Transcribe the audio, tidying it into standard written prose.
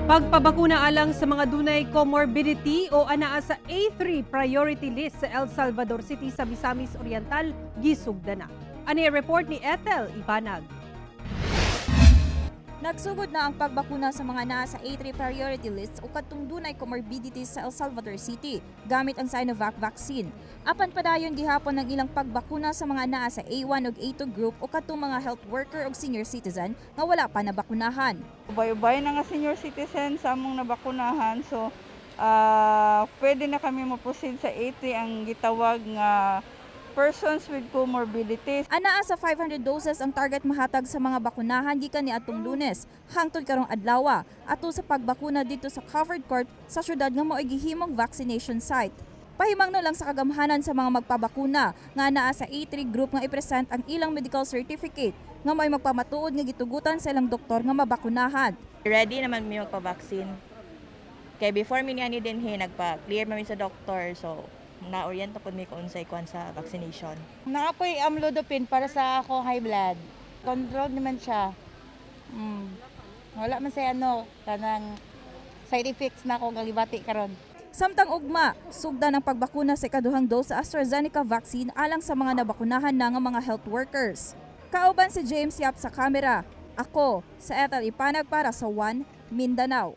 Pagpabakuna alang sa mga dunay comorbidity o anaa sa A3 priority list sa El Salvador City sa Misamis Oriental gisugda na. Ani report ni Ethel Ibanag. Nagsugod na ang pagbakuna sa mga naa sa A3 priority list o kadtong dunay comorbidities sa El Salvador City gamit ang Sinovac vaccine. Apan padayon gihapon ang ilang pagbakuna sa mga naa sa A1 ug A2 group o kadtong mga health worker ug senior citizen nga wala pa nabakunahan. Ubay-ubay na nga senior citizen sa among nabakunahan. So, pwede na kami mo-proceed sa 80 ang gitawag nga persons with comorbidities. Anaa sa 500 doses ang target mahatag sa mga bakunahan gikan niadtong Lunes hangtod karong adlaw, ato sa pagbakuna didto sa covered court sa syudad nga mao'y gihimong vaccination site. Pahimangno lang sa kagamhanan sa mga magpabakuna nga naa sa A3 group nga i-present ang ilang medical certificate nga may magpamatuod nga gitugutan sa ilang doktor nga mabakunahan. Ready naman mi magpa-vaccine. Kay before mi niani dinhi, nagpa-clear man mi sa doctor, so na-orient pod mi kung unsay kuan sa vaccination. Naa ko'y amlodipine para sa ako high blood. Control naman siya. Wala man siya ano, kanang side effects na ako nga gibati karon. Samtang ugma, sugdan ang pagbakuna sa ikaduhang dose sa AstraZeneca vaccine alang sa mga nabakunahan na nga mga health workers. Kauban si James Yap sa kamera. Ako, sa Ethel Ipanag para sa One Mindanao.